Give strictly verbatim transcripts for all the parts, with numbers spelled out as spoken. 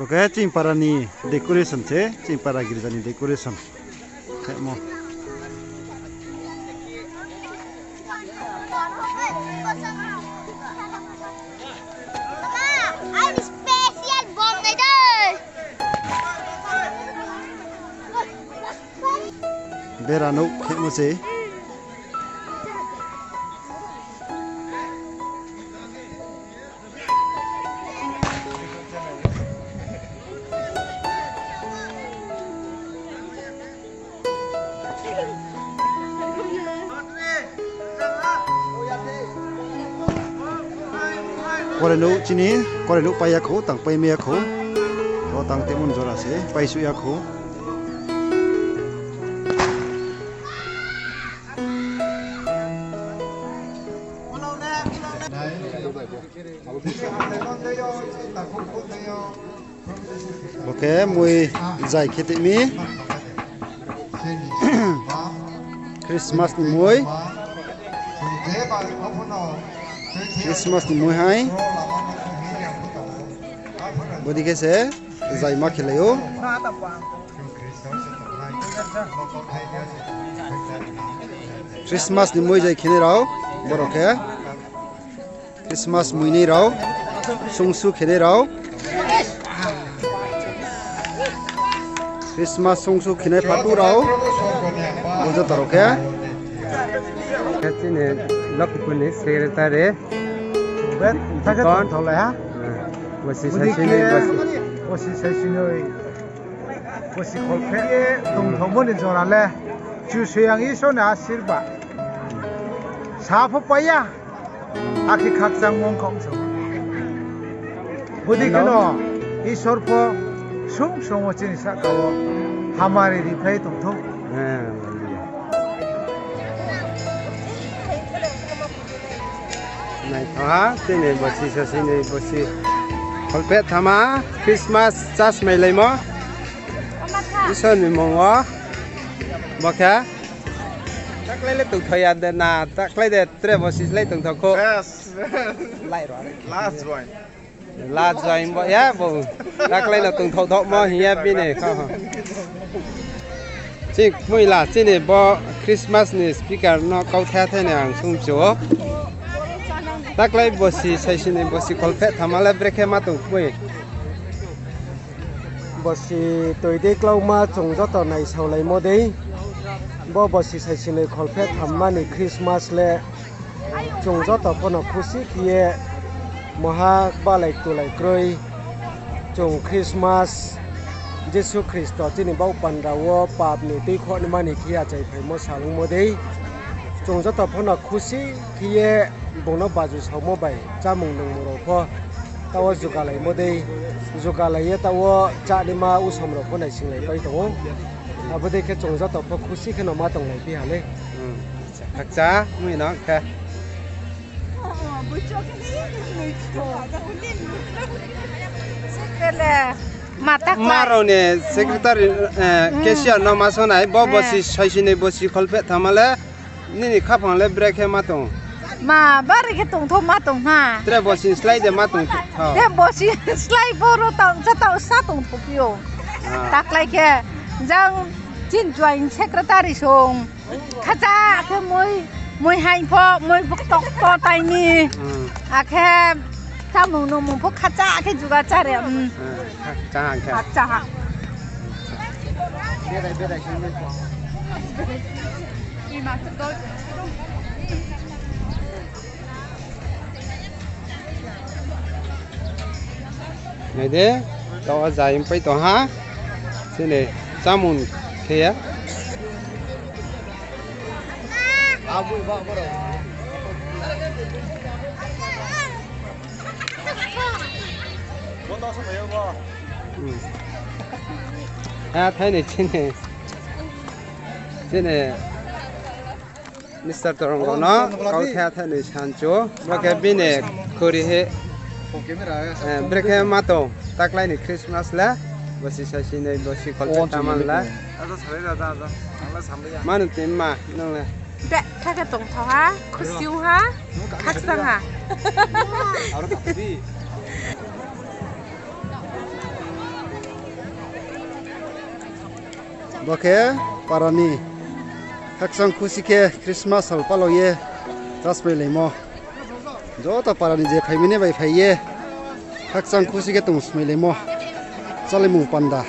Oke, chini para ni decoration se, chini para girja ni decoration. Khemo. Bera nouh khemo se. Kore nouh chini, kore nouh pai ya khou, tang pai mai ya khou. O tang temon jora se, paisuh ya khou. Bo khe mui zai khe tei mi. Christmas ni mui. Christmas ni mui hai. Bodei khe se zai ma khelai ou. Christmas ni mui zai khenai rao, borok khe. Christmas muinai rao, sungsu khenai rao. Christmas sungsu khenai patu rao, bo joto rao khe. Khe chini Lakhipur ni secretary. Bosi saisinoi, bosi. Bosi saisinoi. Bosi kholpheh ye tongthaomo ni jora le Kchusoyang Isor ni asirbad sa pho pai ya, akhe khakchangmo ongkha ong sa. Bodei kheno Isor pho sung sung wo chini sahka wo hamari riphlai tongthou. Naithoha, chini bosi saisinoi bosi kholpheh thama Christmas chasmailaimo. Isor ni mung wo. Bo khe. Taklai le tongthao ya de na, taklai de tre bosi slái tongthao khou. Last join. Last join bo ya bo. Taklai no tongthao thaomo hing ya bini kha. Chini kmui la chini bo Christmas ni speaker no kauthai thai ni ang sungchu ou. Taklai bosi saisinoi bosi kholpheh thama le brekhe ma tong kmui. Bosi toi dei klauma chung joto naisaolaimo dei. Bo bosi saisinoi kholpheh thamma ni Christmas le chung joto phono khusi khe ye moha balai tulai kroi. Chung Christmas Jisu Khristo chini baoh panda wo pap ni tuikhouh ni mani khe achai phaimo sal ongmo dei. Chung joto phono khusi khe ye bung no baju saomo bai chámung nungmung rao pho taoh wo jugalaimo dei, jugalai ye taoh wo chánaima usom rao pho naisinglai pai tong ou. Abo dei khe chung joto pho khusi kheno ma tonglai phi ha le. Khakchang ongwi no khe. Ma rao ni secretary, cashier no ma sonai, bo bosi saisinoi bosi kholpheh thama le, nini khaphang le brekhe ma tong? Ma, bari khe tongthou ma tong ha. Tre bosi slái de ma tong tho? Tre bosi slái boro tang sa tong sa tongthou phi ou. Taklai khe jang chini joint secretary song. Khacha khe mui, mui haing pho, mui pho tok pho tai ni. Akhe chámung nungmung pho khacha khe juga cháre. Khacha ha. Nai de, taoh wo zai pai tong ha. Chini chámung khe ya. Ha, thai ni chini. Chini. Mister Torong no kau the the ni sanchu, bo khe bini khuri he, brekhe ma tong, taklai ni Christmas le, bosi saisinoi, bosi kholpheh tama le. Manu tini ma, nung le. Be, kha khe tongthao ha, khusi ong ha, khakchang ha. Bo khe para ni khakchang khusi khe Christmas sal palao ye chá smailaimo. Joto para ni je phaimai nai bai phai ye khakchang khusi khe tong smailaimo. Chálaimung panda.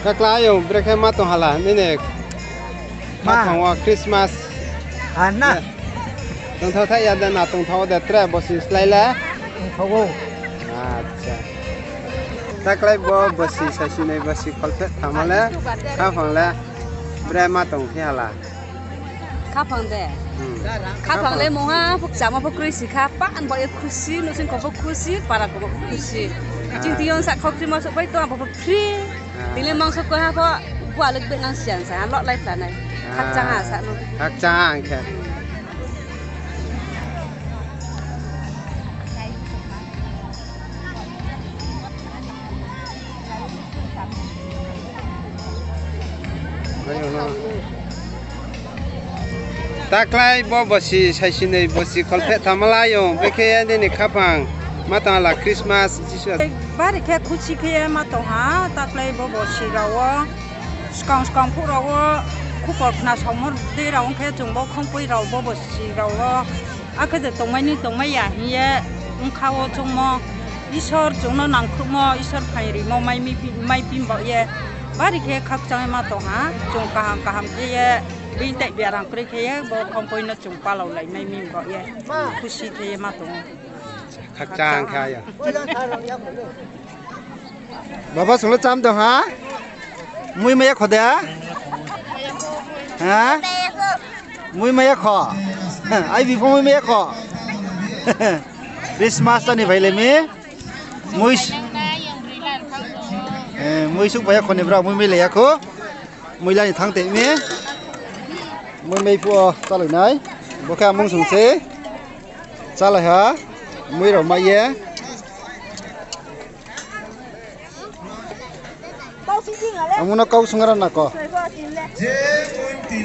Takla ayong brekhe ma tong hala nini khaphang wo Christmas. Tongthao thaih ya de na tongthao de tre bosi slái le? Acha. Taklái bo bosi saisinoi bosi kholpheh thama le khaphang le bre ma tong khe hala. Khaphang de. Khaphang le mungha pho kchama pho kroi si kha, pa ang bo ye khusi, nuhsing kho pho khusi, para kho pho khusi. Chini tiyong sa kho kroi ma souhpai tong, abo pho free. Tini mangsa koi ha pho, bua le bek nang sian sa, lo lai phla nai. Khakchang ha sa no. Khakchang khe. Taklái bo bosi saisinoi bosi kholpheh thama la ayong, bekhe nini khaphang ma tong hala Christmas, Jisu. Bari khe khusi khe ye ma tong ha, taklái bo bosi rao wo. Skang skang phuh rao wo khupor khna saomo dei rao ong khe chung bo khongpoi rao bo bosi rao wo. Akhe de tongmai ni tongmai ya hing ye bkha wo choungmo. Isor chung no nangkhruhmo, Isor phaing rimo mai phi, mai phi baoh ye. Bari khe khakchang ye ma tong ha, chung kaham kaham khe ye, being tai biaram kroi khe ye, bo khongpoi no chung palao lai mai mi baoh ye. Khusi khe ye ma tong ou. Khakchang kha ya. Baba, sung le cham tong ha? Mui mai ya kho de? Ha? Mui mai ya kho? Ai, bipho mui mai ya kho? Christmas chá ni phai le mi? Mui s-, eh, mui suh pai ya kho ni brao, mui mai le ya kho. Mui la ni thanng te mi. Mui mai phuh wo chálai nai. Bo khe amung sung se. Chálai ha. Mui rao mai ye. Amung no kau sung ra na ko.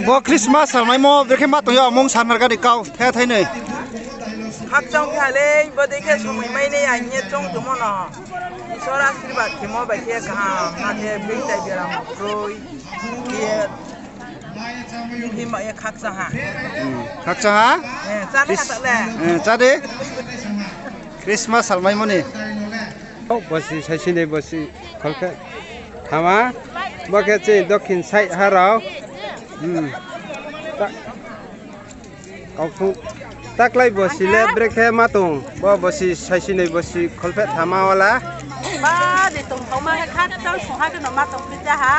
Bo Christmas salmaimo brekhe ma tong yo amung sanarga ni kau the thai noi. Khakchang kha le, bo dei khe somoi mai nai ya hing ye choung tongmo no. Isor asirbad khemo bai khe kaham, ma khe being tai biaram kroi. Khe, himba ye khakchang ha. Khakchang ha? Eh, chá de. Christmas salmaimo ni. Bosi saisinoi bosi kholpheh thama. Bo khe chini dokhin side ha rao. Taklái bosi le brekhe ma tong, bo bosi saisinoi bosi kholpheh thama wo la. Ba de tongthaoma khe khakchang sungha khe no ma tong phi ja ha.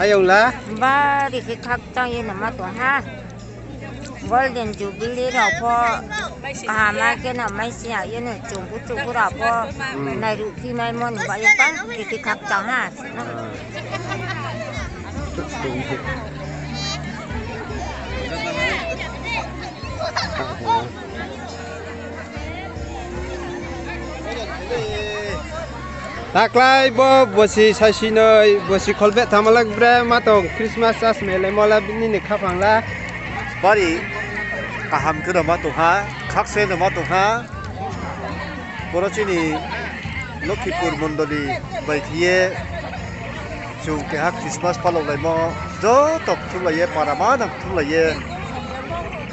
Ayong la. Bari khe khakchang ye no ma tong ha. Golden Jubilee rao pho kaham khe no mai si ya ye no chung bu chung bu rao pho nairuh phi maimo ni ba ye bari khe khakchang ha. Taklái bo bosi saisinoi bosi kholpheh thama le bre ma tong Christmas chá smailaimo le nini khaphang la. Bari kaham khe no ma tong ha, khakchang no ma tong ha. Boro chini Lokhipur mondoli bai khe ye chung keha Christmas palaolaimo, joto kthumlai ye, para manang kthumlai ye,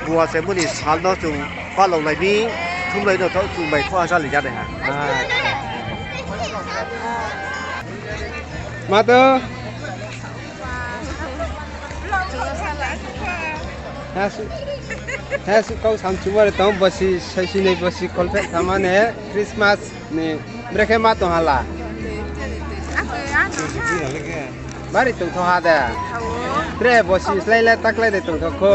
bua chaimo ni sal no chung palaolai mi, kthumlai no tho chung bai kho ha chálai ja nai ha. Ma to. He su, he su kau samchumari tong, bosi saisinoi bosi kholpheh thama ni Christmas ni brekhe ma tong hala. Bari tongthao ha de. Tre bosi slái le taklái de tongthao kho.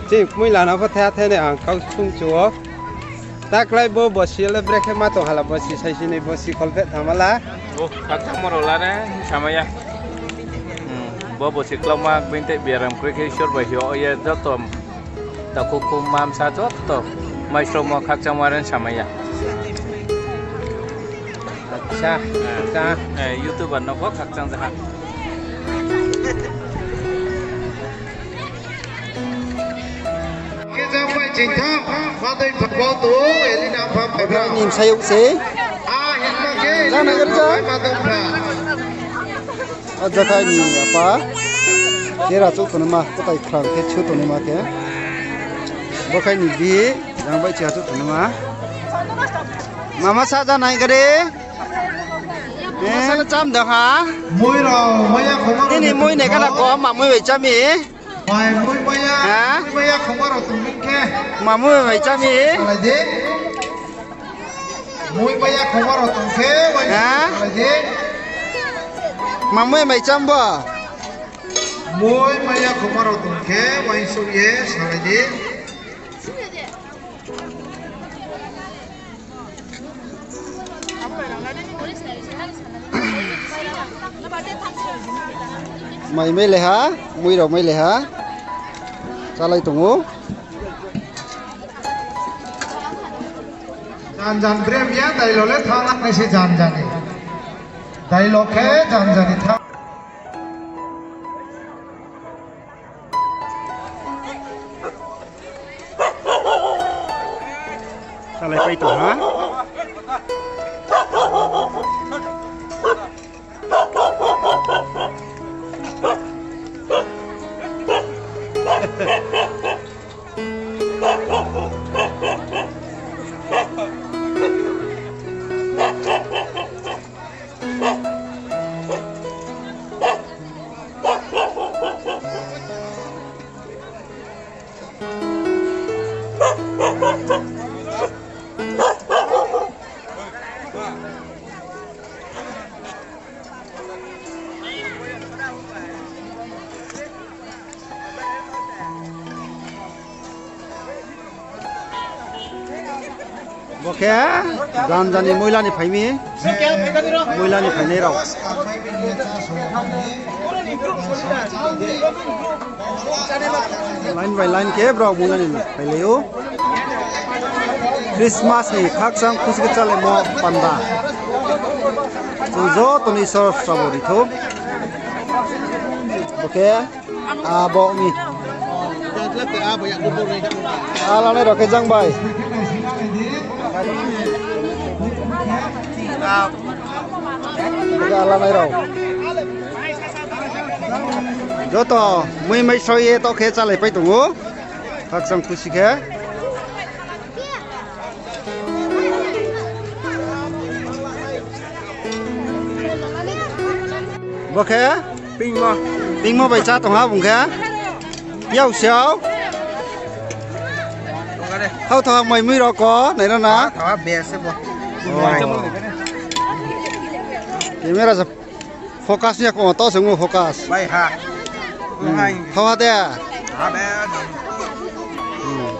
Chini kmui lana pho thaiha thainai ang kau sung chu ou. Taklái bo bosi le brekhe ma tong hala, bosi saisinoi bosi kholpheh thama la. Bo khakchangmo rao la ne samai ya. Bo bosi klauma being tai biaram kroi khe Isor bai hing ye joto takhu khu mamsa joto maisromo khakchangma ren samai ya. Sa, eh, sa. Eh, YouTuber no pho khakchang jaha. Khe jang bai chingtham, ma doi pha bo tu, Elina pha pha. Ni bsayouh se. A, hikma khe, jana Elina gari ja. Pha ma doi pha. A jakhai ni apa. Kera chouh tongnaima, kotai khrang khe chu tongnaima khe. Bo khai ni bi, jang bai chiha chouh tongnaima. Mama sa jana gari. Mui rao maya khoma rao. Nini mui nai kala ko, ma mui bai chami. Bai mui maya, ha? Mui maya khoma rao tong khe. Ma mui bai chami. Salai di. Mui maya khoma rao tong khe, bai ha? Salai di. Ma mui bai cham bo. Mui maya khoma rao tong khe, bai song ye, salai di. Mai mai le ha, mui rao mai le ha. Chalai tong ou. Jan jan brem ya, dailo le thang nai se jan jan ni. Dailo khe jan jan ni thang. Salai pai tong ha. Bo khe janja ni moila ni phai mi, moila ni phainai rao. Line by line khe brao moila ni phailai ou. Christmas ni khakchang khusi khe chálaimo panda. Chung joto ni Isor srabo ri thou. Bo khe Abo mi. A lanai rao khe jang bai. Bo khe a lanai rao. Joto mui mai soi ye to khe chálai pai tong ou. Khakchang khusi khe. Bo khe? Pingmo. Pingmo bai chá tong ha bung khe? Yao siao? Hao tho ha mai mui rao ko, nai rao na? Tho ha best se bo. Oh. Camera sa focus ya ko, to se ngo focus. Bai ha. Hmm. Tho ha de? Ha de. Hmm.